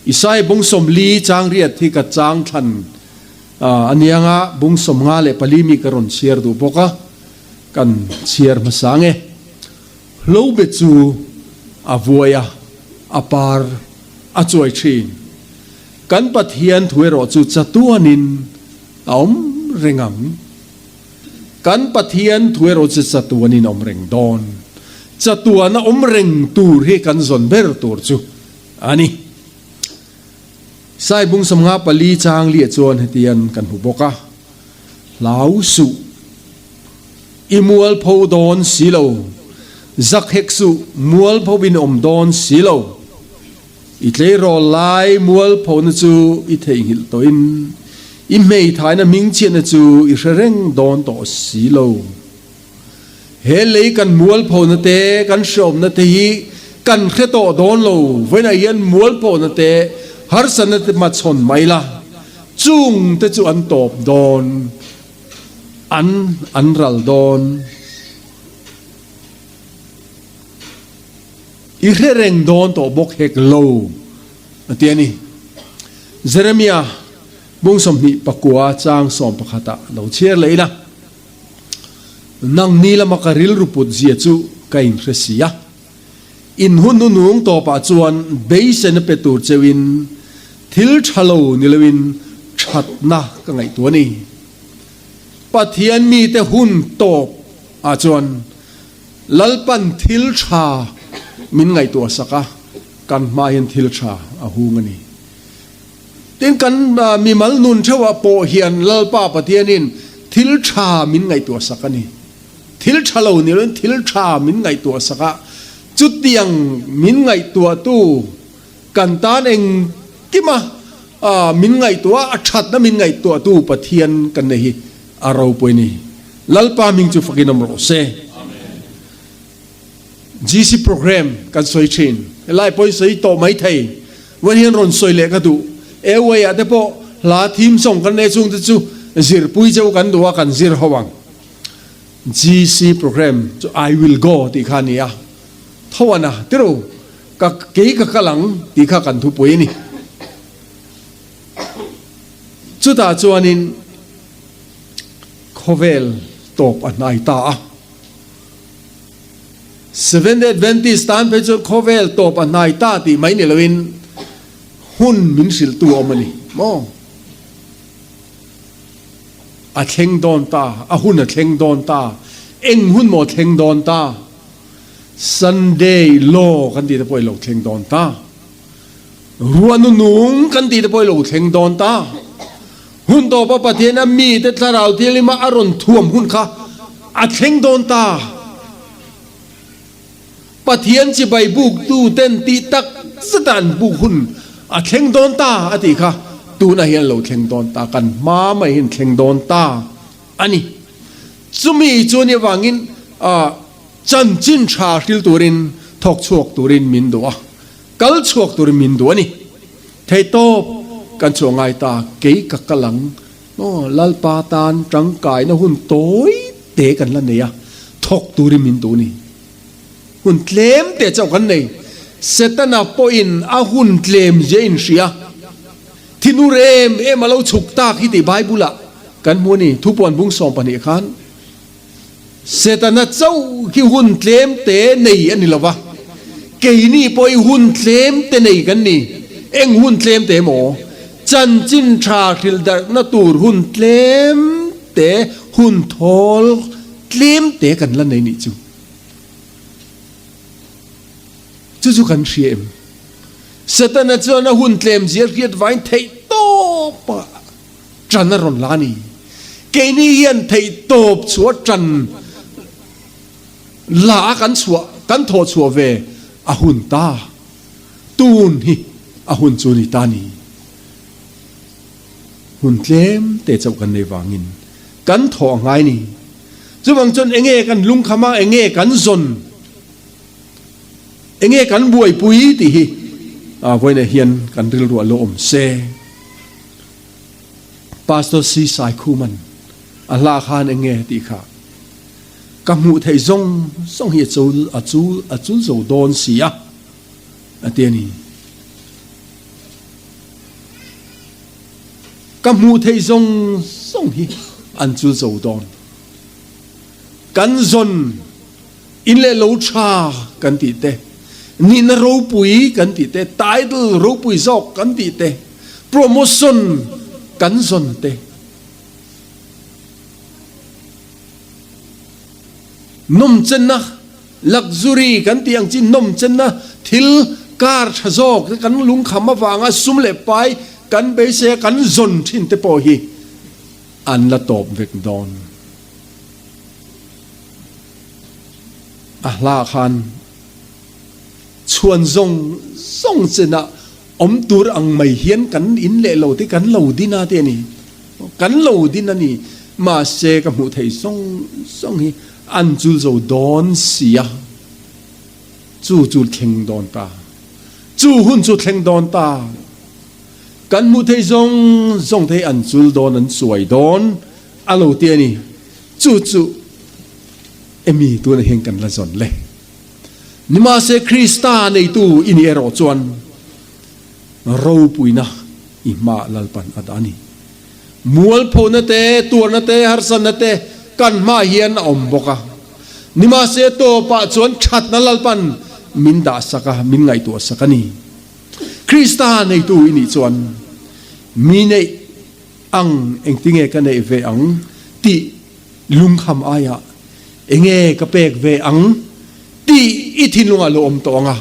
Isaiah bung 40 chang riat hi ka chang thlan a nia nga, bung 54 mi ka rawn chhiar duh bawk a, kan chhiar hmasa nge. Hlobe chu a vuai a, a par a chuai thin. Kan Pathian thu erawh chu chatuanin a awm reng ang. Kan Pathian thu erawh chu chatuanin a awm reng dawn. Chatuan a awm reng tur hi kan zawn ber tur chu a ni. Sai bung 54 chang liah chuan hetian kan hmu bawk a, Hlau suh, i mualpho dawn si lo, zak hek suh, mualpho in awm dawn si lo. I tleirawl lai mualphona chu i theihnghilh tawhin i hmeithaina hmingchhiatna chu i hre reng dawn tawh si lo. He lei kan mualphona te, kan hreawmna te hi kan hre tawh dawn lo. Vawiinah hian mualphona te, harsatna te hmachhawn mai la, chung te chu an tawp dawn, an an ral dawn. I hre reng dawn tawh bawk hek lo, a ti a ni. Jeremia bung 29 chang 11 ah lo chhiar leh ila, Nang ni lama ka rilru put zia chu ka inhre si a, in hun hnunung tawpah chuan beisena pe tur cheuhin thil tha lo ni loin thatna ka ngaihtuah a ni. Pathian mite hun tawp ah chuan Lalpan thil tha min ngaihtuah sak a, kan hma hian thil tha a hung a ni. Tin, kan mimal nun theuhah pawh hian Lalpa Pathianin thil tha min ngaihtuah sak a ni. Thil tha lo ni loin thil tha min ngaihtuah sak a, chutiang min ngaihtuahtu kan tan engkima min ngaihtuah a, a thatna min ngaihtuahtu Pathian kan nei hi a ropui a ni. Lalpa hming chu fakin awm rawh se. GC program kan sawi thin. Helai pawhin sawi tawh mai thei. Vawiin hian rawn sawi leh ka duh. Airway ah te pawh hla theme song kan nei chung te chu zirpui cheu kan duh a kan zir ho ang. GC program chu I will go tih kha a ni a. Tho ana tiru ka kei ka kal ang tih kha kan thupui a ni. Chutah chuanin. Khawvel tawp a hnai ta a. Seventh Day Adventist tan phei chuan khawvel tawp a hnai ta tih mai ni loin hun min hrilhtu a awm a ni maw? A thleng dawn ta, a hun a thleng dawn ta, eng hun maw thleng dawn ta? Sunday law kan tih te pawh i lo thleng dawn ta. Ruahnu nung kan tih te pawh i lo thleng dawn ta. Hun tawpa Pathian a mite thlarau thianghlim a a rawn thuam hun kha a thleng dawn ta. Pathian chibai buktu ten tih tak zeta an buk hun a thleng dawn ta a tih kha tunah hian a lo thleng dawn ta, kan hma mai hian thleng dawn ta a ni. Chumi chu ni avangin chanchin tha hril turin thawk chhuak turin min duh a. Kal chhuak turin min duh a ni. Theihtawp kan chhuah ngai ta, kei ka kal ang. Aw, Lalpa tan tangkaina hun tawi te kan la nei a, thawk turin min duh a ni. Hun tlem te chauh kan nei. Setana pawhin a hun tlem zia a inhria. Thinur em em a lo chhuk tak hi tih Bible-ah kan hmu a ni. Thupuan bung 12 khan. Setana chauh hi hun tlem te nei a ni lo va, keini pawh hi hun tlem te nei kan ni. Eng hun tlem te emaw? Chanchin tha hrilh darhna tur hun tlem te, hun thawl tlem te kan la nei nih chu. Chu chu kan hria em? Setana chuan a hun tlem zia hriat vain theih tawp a. Ṭan a rawn la a ni. Keini hian theihtawp chhuah ṭan la a kan chhuah, kan thawh chhuah ve a hun ta. Tun hi a hun chu a ni ta a ni. Hun tlem te chauh kan nei vangin kan thawh a ngai a ni. Chuvang chuan enge kan lungkham a, enge kan zawn, enge kan buaipui tih hi vawiinah hian kan rilru a lo awm se. Pastor Si Sai Khuman a hla khan eng nge tih kha ka hmuh theih zawng zawng hi a chul a chul a chul zo dawn si a a ti a ni. Ka hmuh theih zawng zawng hi an chul zo dawn. Kan zawn in leh lo tha kan tih te, nihna ropui kan tih te, title ropui zawk kan tih te, promotion kan zawn te, nawmchenna, luxury kan tih ang chi nawmchenna thil kar tha zawk te kan lungkham avanga sum leh pai kan beisei a kan zawn thin te pawh hi an la tawp vek dawn. A hla khan chhuan zawng zawng chenah awm tur ang mai hian kan in leh lo te kan lo din a te a ni. Kan lo din a ni. Mahse ka hmuh theih zawng zawng hi an chul zo dawn si a. Chu chu thleng dawn ta. Chu hun chu thleng dawn ta. Kan hmuh theih zawng zawng te hi an chul dawn an chuai dawn a lo ti a ni. Chu chu emi tunah hian kan la zawn le. Nimahse Krista neitu i nih erawh chuan ropuina i hmaah Lalpan a dah a ni. Mualphona te, tuarna te, harsatna te kan hmaah hian a awm bawk a. Nimahse tawpah chuan thatna Lalpan min dahsak a, min ngaihtuahsak a ni. Krista neitu i nih chuan mi neih ang engtinge ka neih ve ang tih lungkham aiah enge ka pek ve ang tih i thinlungah lo awm tawh ang a.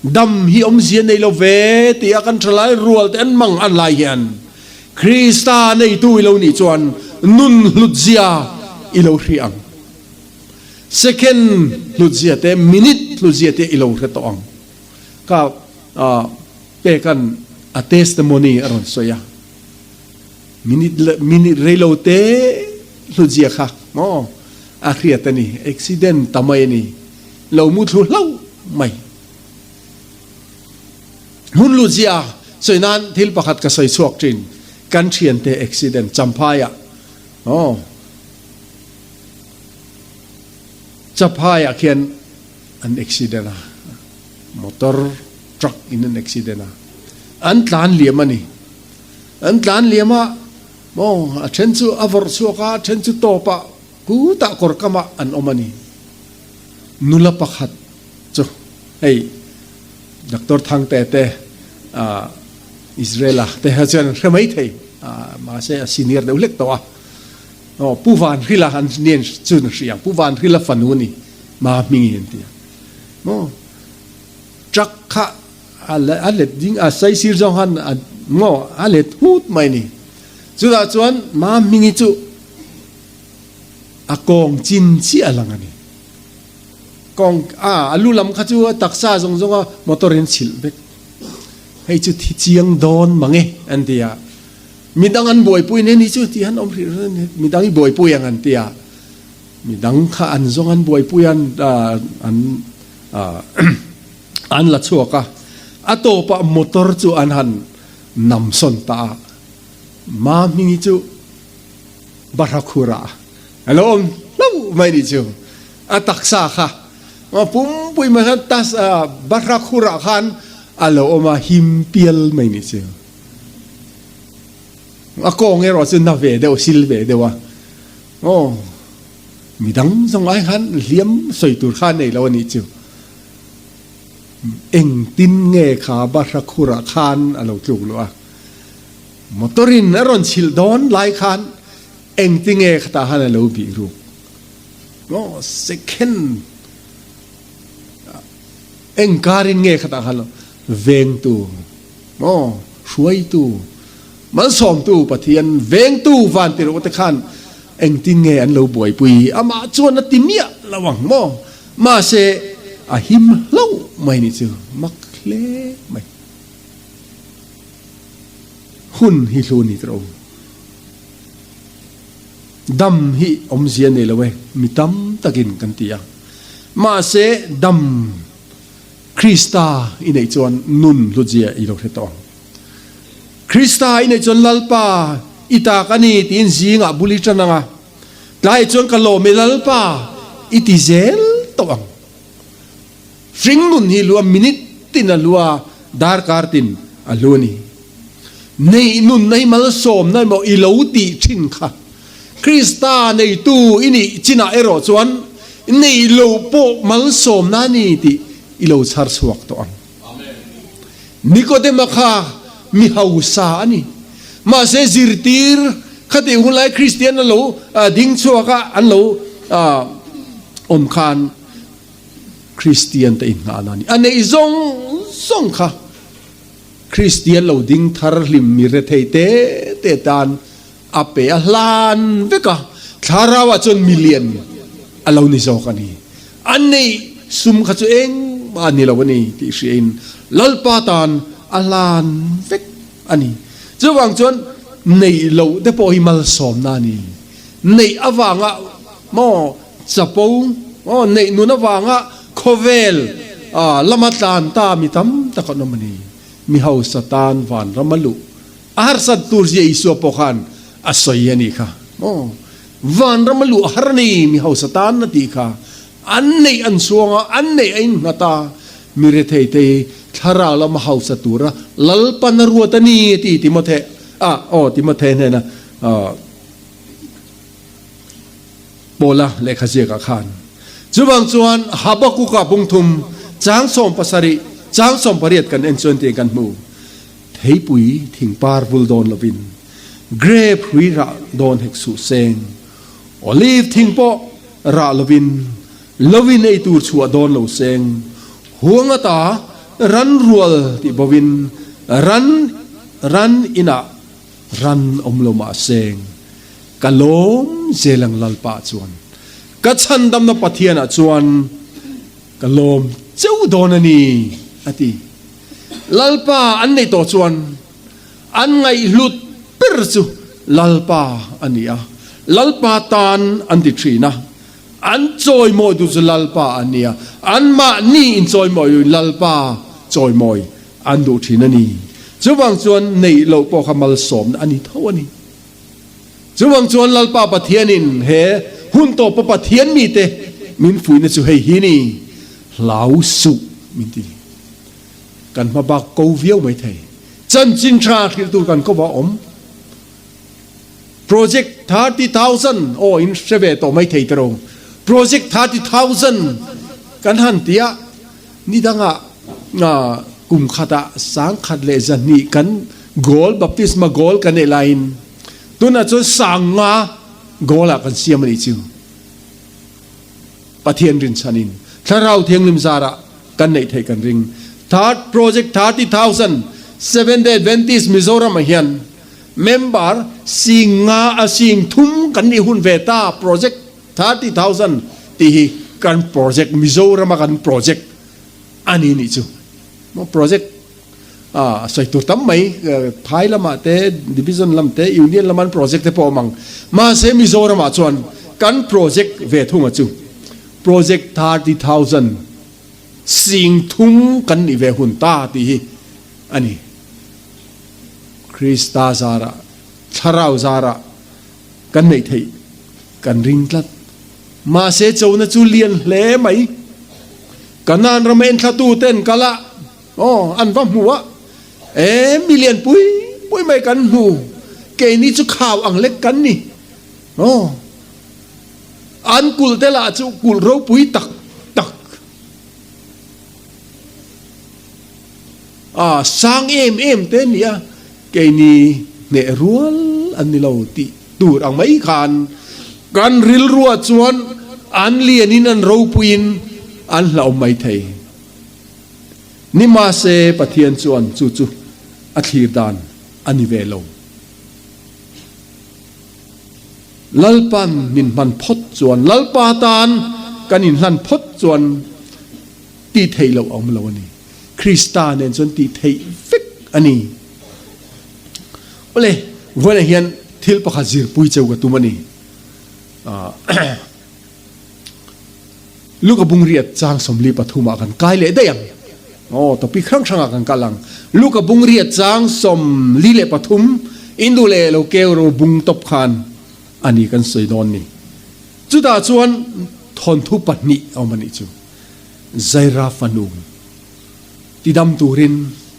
Dam hi awmzia nei lo ve tia kan thalai rual te an mang an lai hian Krista neitu i lo nih chuan nun hlutzia i lo hria ang. Second hlutzia te minute hlutzia te i lo hre tawh ang. Ka Pekan a testimony a rawn sawi a, minute minute reilo te hlutzia kha maw a hriat a ni, accident ta mai a ni, lo mu thlu hlauh mai. Hmun lutzia sawi nan thil pakhat ka sawi chhuak thin, kan thiante accident Champhaiah aw Chaphaiah khian an accident a, motor truck in an accident a, an tlan liam a ni. An tlan liam a, maw a then chu a vawrh chhuak a, a then chu tawpah kutah kawr kamah an awm a ni. Nula pakhat chu hei Doctor Thangte te ah Israel-a te kha chuan an hre mai thei, mahse a senior deuh hlek tawh a. Aw Pu Vanhrila an nen chuan a hria ang, Pu Vanhrila fanu a ni, Ma hming an ti a. Maw truck kha a let ding a saisir zawng khan a maw a let hut mai a ni. Chutah chuan Ma hmingi chu a kawng chin chiah a lang a ni. Kawng a a lu lam kha chu a taksa zawng zawng a motor in chhilh vek. Hei chu thi chiang dawn mang e an ti a. Midang an buaipui nen hi chu ti han awm hrih hrih a ni, midang i buaipui ang an ti a, midang kha an zawng an buaipui an an an la chhuak a, a tawpah motor chu an han nam sawn ta a, Ma hming hi chu Bahrakhura a lo awm hlauh mai nih chu, a taksa kha pumpui mai khan Bahrakhura khan a lo awm a, him pial mai nih chu. A kawng erawh chu na ve deuh, sil ve deuh a. Aw, midang zawng ai khan hliam sawi tur kha a nei lo a nih chu. Engtin nge kha Bahra khurah khan a lo tluk luh a? Motor in a rawn chhilh dawn lai khan engtinge khatah khan a lo bih ruk? Aw, second engkarin nge khatah khan lo vengtu? Maw? Hruaitu, malsawmtu Pathian, vengtu vantirhkoh te khan engtin nge an lo buaipui? Amah chuan a ti miah lo ang maw? Mahse, a him hlauh mai nih chu mak hle mai. Hun hi hlu ni tawh u. Dam hi awmzia nei lo e, mi tam takin kan ti a. Mahse, dam. Krista i neih chuan nun hlutzia i lo hre tawh ang. Krista i neih chuan Lalpa i tak a ni tiin zingah bul i tan ang a, tlaiah chuan ka lawm e Lalpa i ti zel tawh ang. Hring nun hi lua minute tin a lua, darkar tin a hlu a ni. Neih nunna hi malsawmna emaw i lo tih thin kha. Krista neitu i nih chinah erawh chuan neih loh pawh malsawmna a ni tih i lo chhar chhuak tawh ang. Nikodema kha mi hausa a ni. Mahse zirtir khatih hun lai Kristian a lo ding chhuak a, an lo awm khan Kristian te inngahna a ni. A neih zawng zawng kha Kristian lo ding thar hlim mi rethei te te tan a pe a hlan vek a, thlarauah chuan milian a lo ni zawk a ni. A neih sum kha chu engmah a ni lo a ni tih hriain Lalpa tan a hlan vek a ni. Chuvang chuan neih loh te pawh hi malsawmna a ni. Neih avanga maw chapo maw neih nun avanga khawvel lama tlan ta mi tam tak an awm a ni. Mi hausa tan vanram a luh A harsat tur zia Isua pawh khan a sawi a nih kha. Maw? Vanram a luh har a ni, mi hausa tan a tih kha. An neih an chhuang a, an neih a innghat a, mi rethei te hi thlarau lama hausa tura Lalpan a ruat a ni a ti Timothe, a, aw, Timothe hnena, a, Paula lehkha ziakah khan. Chuvang chuan Habakuka bungthum chang 70, chang 18 kan en chuan tiin kan hmu. Theipui thingpar vul dawn lovin grape hrui rah dawn hek suh seng, olive thing pawh rah lovin lovin ei tur chhuah dawn lo seng, huang ata ran rual tih bovin ran ran inah ran awm lo mah seng, ka lawm zel ang Lalpa chuan ka chhandamna Pathianah chuan ka lawm cheu dawn a ni a ti. Lalpa an neih tawh chuan an ngaihhlut ber chu Lalpa a ni a, Lalpa tan an ti thin a, an chawimawi duh chu Lalpa a ni a, anmahni inchawimawi Lalpa chawimawi an duh thin a ni. Chuvang chuan neih loh pawh kha malsawmna a ni tho a ni. Chuvang chuan Lalpa Pathianin he hun tawpa Pathian mite min fuihna chu hei hi ni, Hlau suh min ti. Kan hma bak ko viau mai thei. Chanchin tha hrilh tur kan kawp a awm. Project 30,000 aw in hre ve tawh mai thei tiro. Project 30,000 kan han ti a, ni dangah kum khatah sangkhat leh zahnih kan goal, baptisma goal kan neih laiin tunah chuan sanga goal ah kan siam a nih chu. Pathian rinchhanin Thlarau Thianghlim zarah kan neih theih kan ring. Third Project 30,000 Seventh Day Adventist Mizoram ah hian member sing nga a sing thum kan nih hun ve ta Project 30,000 tih hi kan project Mizoram a kan project a ni nih chu. Maw project a sawi tur tam mai phai lamah te division lam te union lama an project te pawh a awm ang. Mahse Mizoram ah chuan kan project ve thung a chu project 30,000 sing thum kan nih ve hun ta tih hi a ni. Krista zarah thlarau zarah kan neih theih kan ring tlat. Mahse chona chu lian hle mai. Kanaan rama enthlatu ten kal a, aw, an va hmu a, e, mi lian pui pui mai kan hmu, keini chu khau ang lek kan ni, aw, an kulh te lah chu kulh ropui tak tak, a, sang em em te ni a, keini hneh rual an ni lo tih tur ang mai khan kan rilruah chuan an lianin an ropuiin an hlauh mai thei. Nimahse Pathian chuan chu chu a thlir dan a ni ve lo. Lalpan min hman phawt chuan, Lalpa tan kan inhlan phawt chuan tih theih loh a awm lo a ni. Krista nen chuan tih theih vek a ni. Awle, vawiinah hian thil pakhat zirpui cheu ka tum a ni. Luka bungriat chang 43 ah kan kai leh daih ang. Aw, topic hrang hrangah kan kal ang. Luka bungriat chang 43, in duh leh lo keu ro bung tawp khan a ni kan sawi dawn ni. Chutah chuan thawnthu pahnih a awm a nih chu. Zaira fanu tidam turin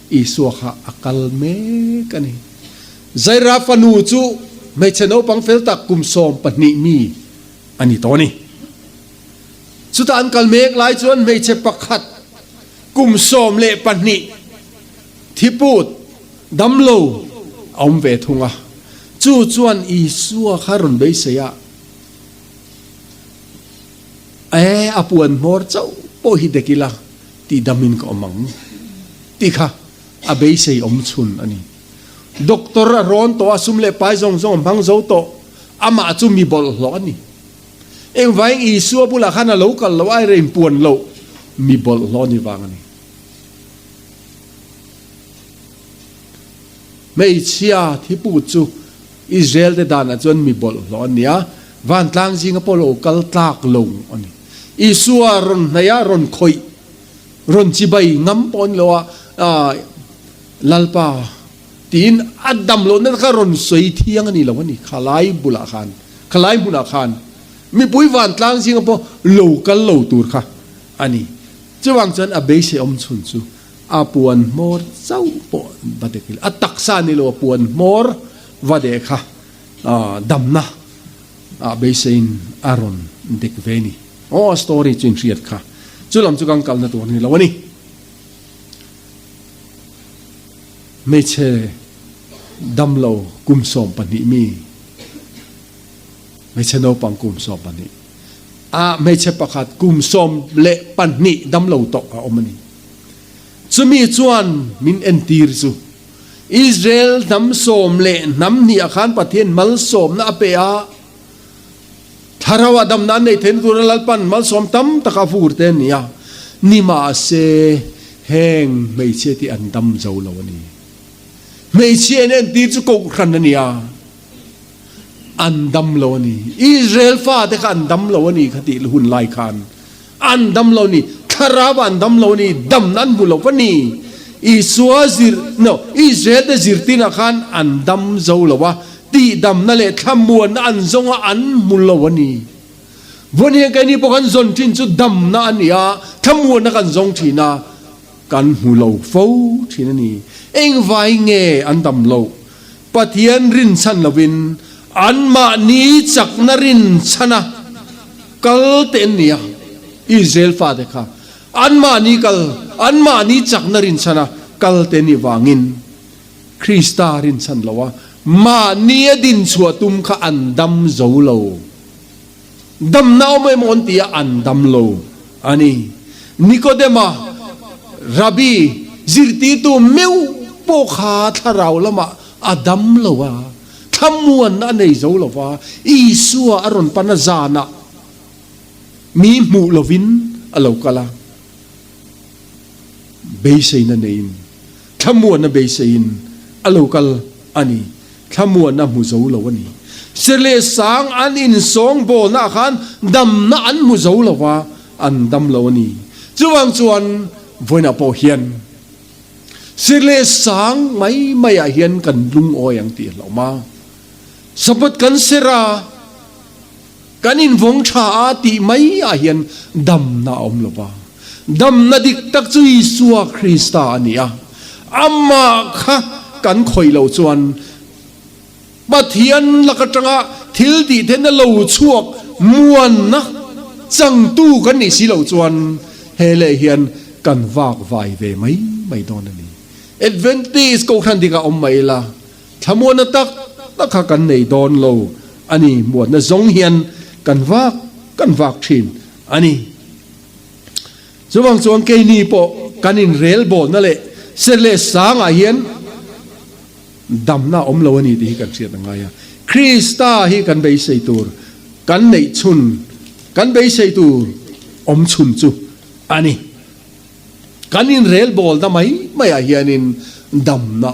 Isua kha a kal mek a ni. Jaira fanu chu hmeichhe naupang fel tak kum 12 mi a ni tawh a ni. Chutah an kal mek lai chuan hmeichhe pakhat kum 12 thiput damlo a awm ve thung a. Chu chuan Isua kha rawn beisei a, E, a puan hmawr chauh pawh hi dek ila tih damin ka awm ang tih kha a beisei awm chhun a ni. Doctor a rawn tawh a, sum leh pai zawng zawng a hmang zo tawh, amah chu mi bawlhhlawh a ni. Engvangin Isua bulah khan a lo kal loh a, a inpuan loh, mi bawlhhlawh a ni vang a ni. Hmeichhia thiput chu Israel te danah chuan mi bawlhhlawh a ni a, vantlang zinga pawh lo kal tlak lo a ni. Isua rawn hnaih a, rawn khawih, rawn chibai ngam pawh a ni lo a, Lalpa tiin a dam lohna kha rawn sawi thiang a ni lo a ni. Khalai bulah khan, khalai hmunah khan mipui vantlang zinga pawh lo kal lo tur kha a ni. Chuvang chuan a beisei awm chhun chu a puan hmawr chauh pawh va dek ila, a taksa ni lo a puan hmawr va deh kha damna ah beiseiin a rawn dek ve a ni. Aw a story chu inhriat kha. Chu lam chu kan kalna tur a ni lo a ni. Hmeichhe damlo kum 12 mi, hmeichhe naupang kum 12 ah hmeichhe pakhat kum 12 damlo tawh a awm a ni. Chumi chuan min entir chu Israel hnam sawm leh hnam hnih ah khan Pathian malsawmna a pe a, Thlarau ah damna an neih theihna tura Lalpan malsawm tam tak a vur te a ni a, nimahse heng hmeichhia te an dam zo lo a ni. Hmeichhia in entir chu kohhran a ni a, an dam lo a ni. Israel fate kha an dam lo a ni kha tih hun lai khan an dam lo a ni. Thlarau ah an dam lo a ni, damna an hmu lo a ni. Isua zir, no, Israel te zirtinah khan an dam zo lo a, Tihdamna leh thlamuanna an zawng a, an hmu lo a ni. Vawn hian keini pawh kan zawn thin chu damna a ni a, thlamuanna kan zawng thin a, kan hmu lo fo thin a ni. Engvai nge an dam loh? Pathian rinchhan lovin anmahni chakna rinchhana kal te an ni a, Israel fate kha anmahni kal, anmahni chakna rinchhana kal te nih vangin Krista rinchhan lo a, mahni a dinchhuah tum kha an dam zo lo. Damna awm emaw an ti a, an dam lo a ni. Nikodema, Rabbi, zirtirtu meuh pawh kha thlarau lamah a dam lo a, thlamuanna a nei zo lo va, Isua a rawn pan a zanah mi hmuh lovin a lo kal a, beiseina neiin. Thlamuanna beiseiin a lo kal a ni. Thlamuanna hmu zo lo a ni. Sir leh sang an insawng bawlnaah khan damna an hmu zo lo va, an dam lo a ni. Chuvang chuan vawiinah pawh hian sir leh sang mai maiah hian kan lungawi ang tih a hlauhawm a. Sabbath kan ser a. Kan invawng tha a tih mai ah hian damna a awm lo va. Damna dik tak chu Isua Krista a ni a. Amah kha kan khawih loh chuan Pathian lak atanga thil tih theihna lo chhuak muanna changtu kan nih si loh chuan he leh hian kan vak vai ve mai mai dawn a ni. Adventist Kohhran dikah awm mai ila. Thlamuanna tak tak kha kan nei dawn lo a ni, muanna zawng hian kan vak kan vak thin a ni. Chuvang chuan keini pawh kan inrelbawlna leh ser leh sangah hian damna a awm lo a ni tih hi kan hriat a ngai a. Krista hi kan beisei tur, kan neih chhun, kan beisei tur awm chhun chu a ni. Kan inrelbawlna mai maiah hianin damna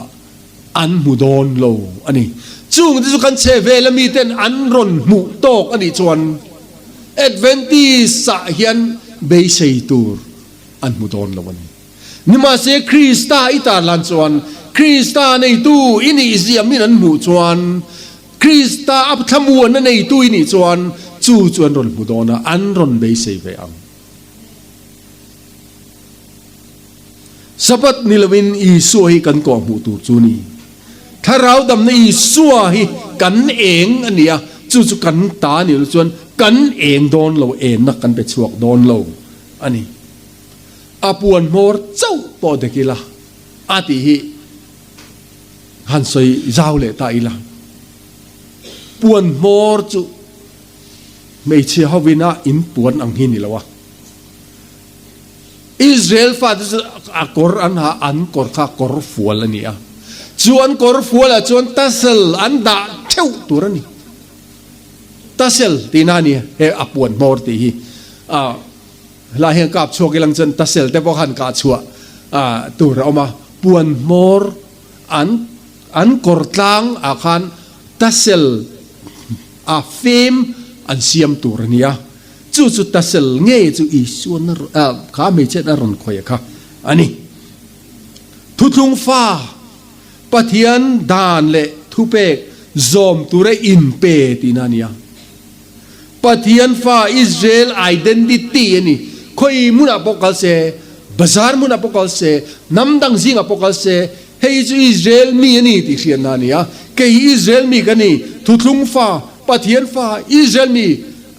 an hmu dawn lo a ni. Chungte chu kan chhe vela miten an rawn hmuh tawk a nih chuan Adventist-ah hian beisei tur an hmu dawn lo a ni. Nimahse Krista i tarlan chuan Krista neitu i nih ziamin an hmuh chuan Krista a thlamuanna neitu i nih chuan chu chu an rawn hmu dawn a, an rawn beisei ve ang. Sabbath ni lovin Isua hi kan kawhhmuh tur chu ni. Thlarau damna Isua hi kan eng a ni a, chu chu kan ta a nih loh chuan kan eng dawn lo, enna kan pe chhuak dawn lo a ni. A puan hmawr chauh pawh dek ila a tih hi han sawi zau leh ta ila. Puan hmawr chu hmeichhia hovin a in puan ang hi ni lo a. Israel fate chu a kawr an ha, an kawr kha kawr fual a ni a. Chu an kawr fualah chuan tassel an dah theuh tur a ni. Tassel tihna a ni he a puan hmawr tih hi. Ah helai hian kap chhuak ilang chuan tassel te pawh khan kah chhuah ah tur a awm a. Puan hmawr an an kawr tlang ah khan tassel a fem an siam tur a ni a. Chu chu tasel ngei chu Isuan a kha hmeichhiat a rawn khawih kha a ni. Thuthlung fa Pathian dan leh thupek zawm tura inpe tihna a ni a. Pathian fa Israel identity a ni. Khawi hmunah pawh kal se, bazar hmunah pawh kal se, hnam dang zingah pawh kal se, hei chu Israel mi a ni tih hriatna a ni a. Kei hi Israel mi ka ni, thuthlung fa, Pathian fa, Israel mi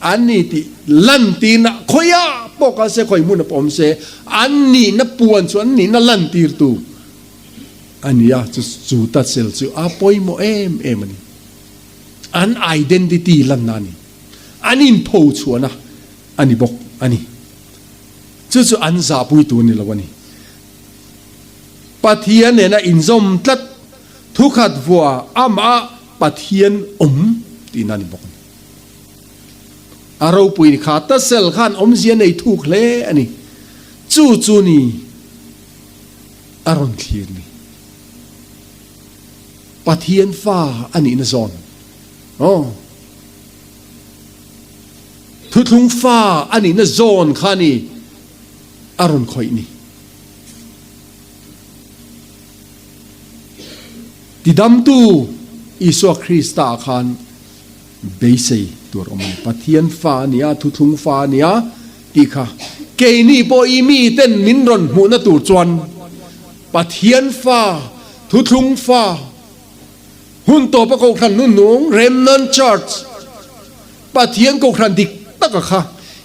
An ni tih lantirna khawiah pawh kal se, khawi hmunah pawh awm se, an nihna puan chu an nihna lantirtu a ni a, chu chu tatsel chu a pawimawh em em a ni. An identity lanna a ni. An inpho chhuahna a ni bawk a ni. Chu chu an zahpui tur ni lo a ni. Pathian nena inzawm tlat thukhat vua amah Pathian awm tihna a ni bawk a ni. A ropui ni kha tasel khan awmzia nei thuk hle a ni. Chu chu ni a rawn thlir ni. Pathian fa a nihna zawn. Aw. Thuthlung fa a nihna zawn kha ni a rawn khawih ni. Tidamtu Isua Krista khan Beisei tur awm a ni. Pathian fa a nia, thuthlung fa a nia tih kha keini pawh i miten min rawn hmuhna tur chuan Pathian fa, thuthlung fa, hun tawpa Kohhran hnuhnung, Remnant Church, Pathian Kohhran dik taka kha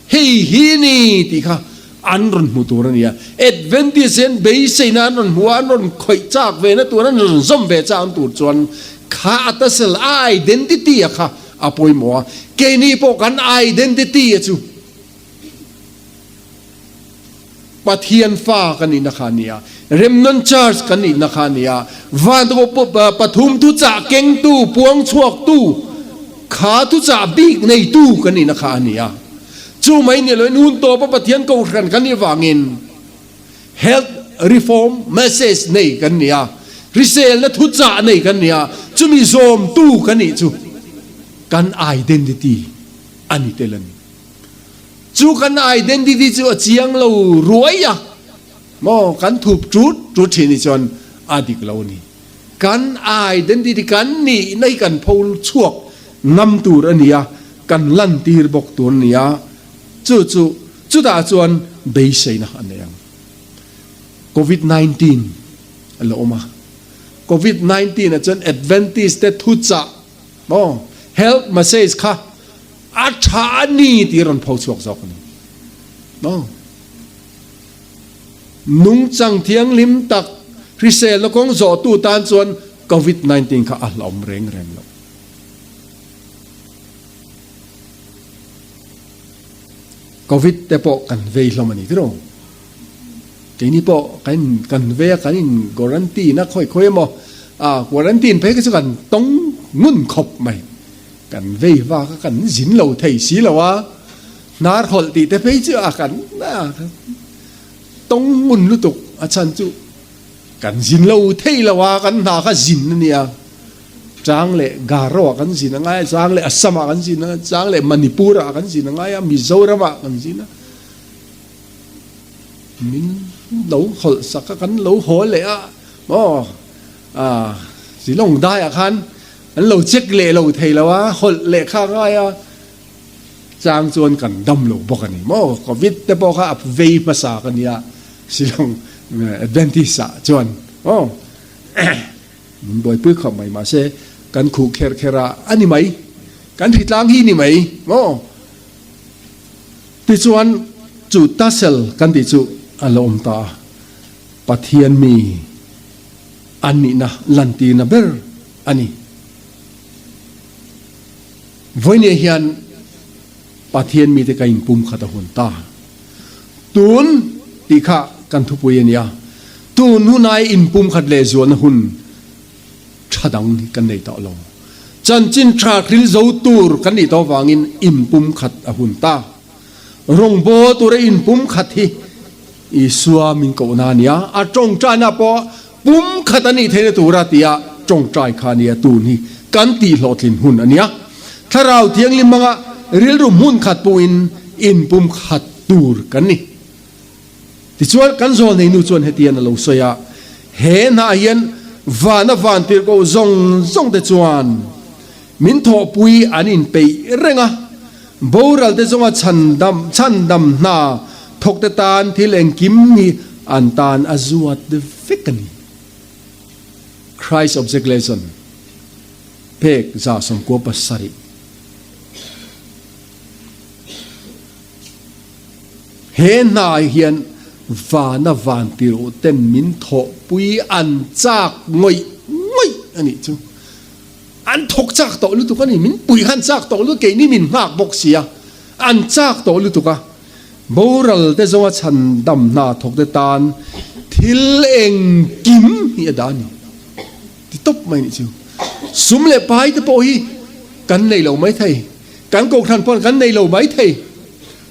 hei hi ni tih kha an rawn hmu tur a ni a. Adventist hian beiseina an rawn hmu a, an rawn khawih chak ve na tur, an rawn zawm ve chak tur chuan kha a tasel, a identity a kha a pawimawh a. Keini pawh kan identity a chu Pathian fa kan nihna kha a ni a, Remnant Church kan nihna kha a ni a, Vantuah pathum thuchah kengtu, puang chhuaktu, kha thuchah bik neitu kan nihna kha a ni a. Chu mai ni loin hun tawpa Pathian kohhran kan nih vangin Health Reform Message nei kan ni a, hriselna thuchah nei kan ni a, chumi zawmtu kan nih chu kan identity a ni tel a ni. Chu kan identity chu a chiang lo ruai a maw? Kan thup tut tut thin hi chuan a dik lo a ni. Kan identity kan nihna hi kan pho chhuak ngam tur a ni a, kan lantir bawk tur a ni a, chu chu chutah chuan beiseina a nei ang. Covid 19 a la awm a, Covid 19 ah chuan Adventist te thuchah maw health message kha A tha a ni tih rawn pho chhuak zawk a ni. Maw? Nungchang thianghlim tak hriselna kawng zawhtu tan chuan Covid 19 kha a hlauhawm reng reng lo. Covid te pawh kan vei hlawm a ni tiraw? Keini pawh kan kan vei a, kan in quarantine a khawi khawi emaw, a quarantine phei kha chu kan tawng ngun khawp mai. Kan vei vak a, kan zin lo thei si lo a, hnar hawlh tih te phei chu a kan tawng ngun lutuk a chhan chu kan zin lo thei lo a, kan hna kha zin a nia, chang leh Garo ah kan zin a ngai a, chang leh Assam ah kan zin a ngai a, chang leh Manipur ah kan zin a ngai a, Mizoram ah kan zin a, min lo hawlh sak a, kan lo haw leh a, maw Zilong dai ah khan An lo check leh lo thei lo a, hawlh leh kha a ngai a, chang chuan kan dam lo bawk a ni maw? Covid te pawh kha a vei hmasa ka nia, Shillong Adventist ah chuan aw. Min buaipui khawp mai mahse kan khuh kher kher a a ni mai. Kan hritlang hi ni mai maw? Tichuan chu tassel kan tih chu a la awm ta a, Pathian mi an nihna lantirna ber a ni. Vawinia hian Pathian mite ka inpumkhat a hun ta. Tun tih kha kan thupui a nia. Tun hunai inpumkhat lehzualna hun tha dang hi kan nei tawh lo. Chanchin tha hril zo tur kan nih tawh vangin inpumkhat a hun ta. Rawngbâwl tura inpumkhat hi Isua min kohna a nia. A tawngtaina pawh pumkhat a nih theihna tura tia tawngtai kha a nia. Tun hi kan tihhlawhtlin hun a nia. Thlarau Thianghlim hmanga rilru hmunkhat pawhin inpumkhat tur kan ni. Tichuan, kan zawlneinu chuan hetian a lo sawi a, He hnah hian vana vantirhkoh zawng zawngte chuan min thawhpui an inpeih reng a, boralte zawnga chhandam chhandam hna thawkte tan thil engkim hi an tan a zuat vek a ni. Christ Object Lesson, Phek 97. He hnai hian vana vantirh ten min thawhpui an chak ngawih ngawih a nih chu. An thawk chak tawh lutuk a ni, min pui khan chak tawh lutuk, keini min nghak bawk si a, an chak tawh lutuk a. Boral te zawnga chhandam hna thawk te tan thil engkim hi a dah a ni. Ti tawp mai nih chu. Sum leh pai te pawh hi kan nei lo maithei. Kan kohhran pawn kan nei lo mai thei.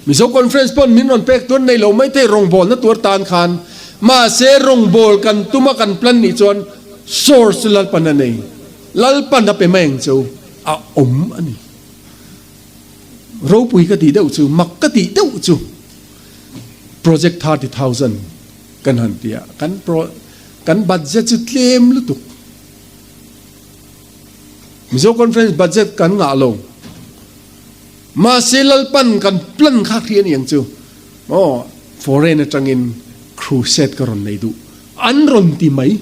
Mizo Conference pawn min rawn pek tuar nei lo mai thei rawngbawlna tuar tan khan. Mahse rawngbâwl kan tuma kan plan nih chuan source chu Lalpan a nei. Lalpan a pe mai ang cheu a awm a ni. Ropui ka tih deuh chu, mak ka tih deuh chu Project 30,000 kan han ti a, kan pro kan budget chu tlem lutuk. Mizo Conference budget kan ngah lo. Mahse Lalpan kan plan kha hria ni ang chu. Aw, foreign atangin crusade ka rawn nei duh. An rawn ti mai.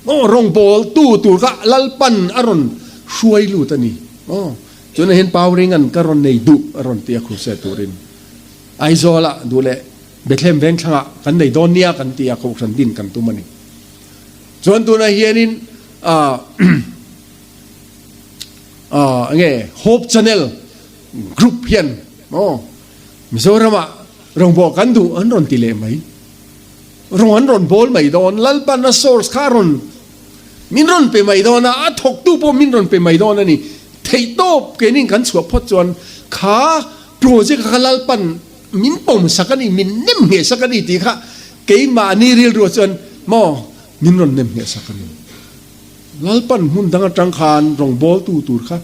Aw, rawngbâwl tu tur kha Lalpan a rawn hruai lut a ni. Aw, tunah hian Pauringan ka rawn nei duh a rawn ti a crusade turin. Aizawlah duh leh Bethlehem Vengthlangah kan nei dawn nia kan ti a, Kohhran din kan tum a ni. Chuan tunah hianin enge Hope Channel group hian maw Mizoramah rawngbâwl kan duh an rawn ti leh mai. Rawng an rawn bawl mai dawn, Lalpan a source kha a rawn min rawn pe mai dawn a, a thawktu pawh min rawn pe mai dawn a ni. Theihtawp keinin kan chhuah phawt chuan kha project kha Lalpan min pawm sak a ni, min nem ngheh sak a ni tih kha keimahni rilruah chuan maw min rawn nem ngheh sak a ni. Lalpan hmun dang atang khan rawngbawltu tur kha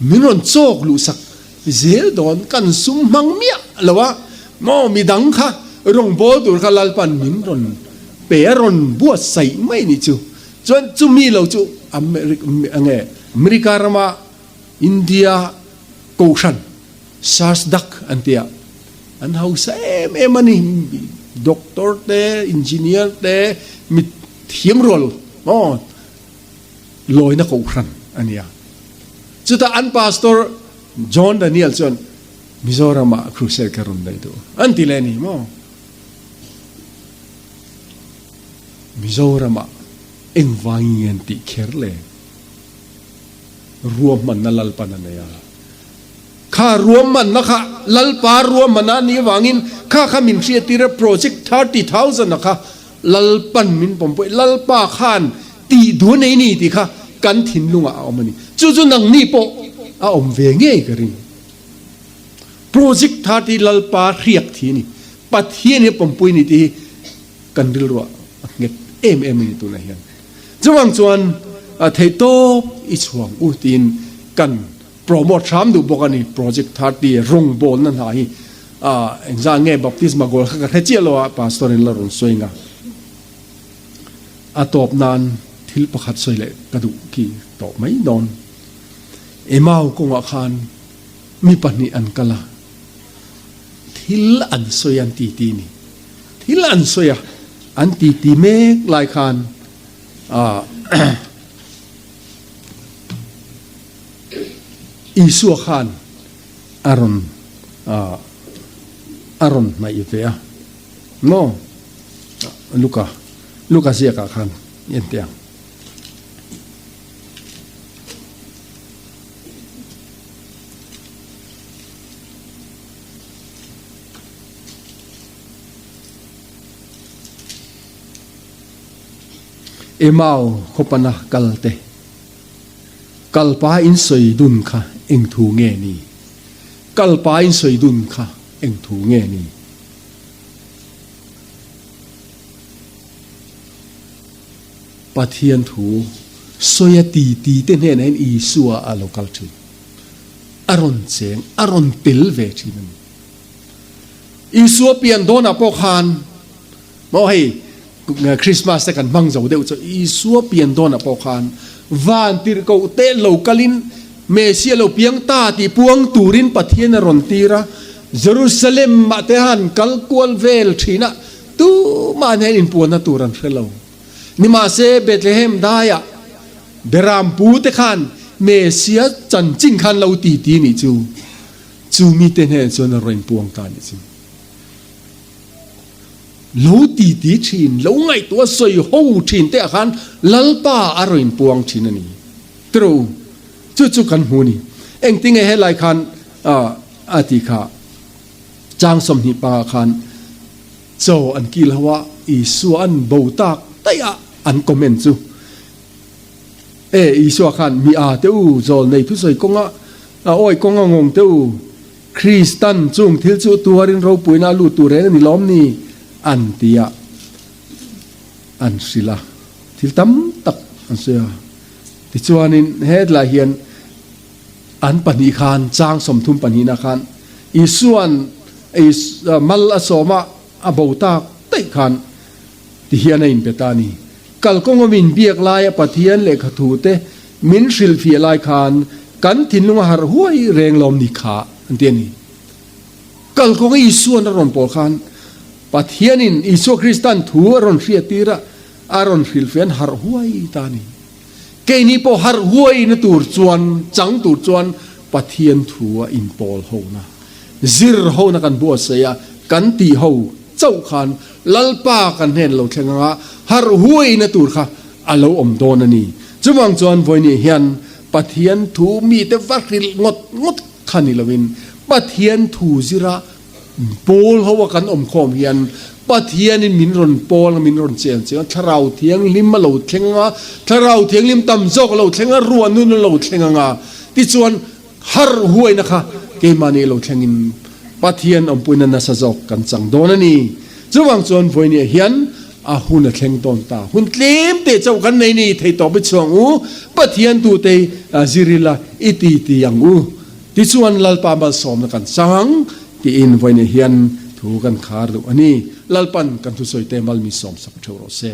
min rawn chawk luh sak zel dawn, kan sum hmang miah lo a, maw midang kha rawngbâwl tur kha Lalpan min rawn pe a, rawn buatsaih mai nih chu. Chuan chumi lo chu America rama India Kohhran Sars-Dak an ti a, an hausa em em a ni, doctor te, engineer te, mi thiam rual maw lawina kohhran a ni a. Chutah an pastor John Daniel chuan Mizoramah crusade ka rawn nei duh an ti leh a ni maw. Mizoramah engvangin nge an tih kher le? Ruahmanna Lalpan a nei a. Kha ruahmanna kha Lalpa ruahmanna a nih avangin kha kha min hriattir a, project 30,000 a kha Lalpan min pawmpui, Lalpa khan tih duh a nei ni tih kha kan thinlungah a awm a ni. Chu chu nangni pawh a awm ve ngei ka ring. Project 30 Lalpa hriak thi a ni, Pathian hi a pawmpui a ni tih hi kan rilruah a nghet em em a ni tunah hian. Chuvang chuan theihtawp i chhuang u tiin kan promote hram duh bawk a ni. Project 30 rawngbawlna hna hi engzah nge baptisma goal kha ka hre chiah lo a, pastor in la rawn sawi nga. A tawp nan thil pakhat sawi leh ka duh khi tawp mai dawn. Emau kawngah khan mi pahnih an kal a, thil an sawi an titi ni. Thil an sawi a, an titi mek lai khan. Isua khan a rawn a rawn hnaih ve a maw? Luka Luka ziakah khan i en teh ang. Emau khawpana kal te, kalpa in sawi dun kha eng thu nge ni? Kalpa in sawi dun kha eng thu nge ni? Pathian thu sawi a ti ti te hnenah hian Isua a lo kal thin. A rawn cheng, a rawn tel ve thin a ni. Isua pian dawnah pawh khan maw hei Christmas te kan hmang zo deuh chu Isua pian dawnah pawh khan van tirhkoh te lo kalin Messia lo piang ta tih puang turin Pathian a rawn tir a, Jerusalem ah te han kal kual vel thin a, tumah hian inpuanna tur an hre lo. Nimahse Bethlehem daiah Berampu te khan Messia chanchin khan lo ti ti nih chu. Chu mite hnenah chuan a rawn puang ta nih chu. Lo ti ti thin, lo ngaihtuah sawi ho thin te ah khan Lalpa a rawn puang thin a ni. Tiro, chu chu kan hmu ni. Engtinge helai khan a ti kha chang 20 pangah khan chaw an kil ho a, Isua an bo tak daih a an comment chu. E, Isua khan mi a te u, zawl nei thusawi kawnga a awi kawnga ngawng te u, Kristan chung thil chu tuarin ropuina a lut tur reng a ni lawm ni? an ti a, an hrilh a, thil tam tak an sawi a. Tichuanin hetlai hian an pahnih khan chang 30 pahnihna khan Isua'n mal a sawm a, a bo tak daih khan Ti hian a inpe ta a ni. Kalkawnga min biak laia Pathian lehkha thute min hrilhfiah lai khan kan thinlung a harh huai reng lawm ni kha an ti a ni. Kalkawnga Isua'n a rawn pawl khan Pathianin Isua Krista'n thu a rawn hriattir a, a rawn hrilhfiah an harh huai ta a ni. Keini pawh harh huaina tur chuan, chang tur chuan Pathian thu a inpawl hona, zir hona kan buatsaih a, kan tih ho chauh khan Lalpa kan hnen lo thleng anga harh huaina tur kha a lo awm dawn a ni. Chuvang chuan vawinih hian Pathian thu mite va hrilh ngawt ngawt kha ni loin Pathian thu zira pawl ho a kan awm khawm hian Pathianin min rawn pawl a, min rawn cheng cheng a, Thlarau Thianghlim a lo thleng anga, Thlarau Thianghlim tam zawk a lo thleng a, ruah nun a lo thleng anga, tichuan Harh huaina kha keimahni lo thlengin Pathian awmpuina nasa zawk kan chang dawn a ni. Chuvang chuan vawinia hian a hun a thleng tawn ta. Hun tlem teh chauh kan nei ni thei tawp i chhuang u, Pathian tute zir ila i ti ti ang u. Tichuan Lalpa malsawmna kan chang ang tiin vawinia hian thu kan khar duh a ni. Lalpan kan thusawi te mal min sawmsak theuh rawh se.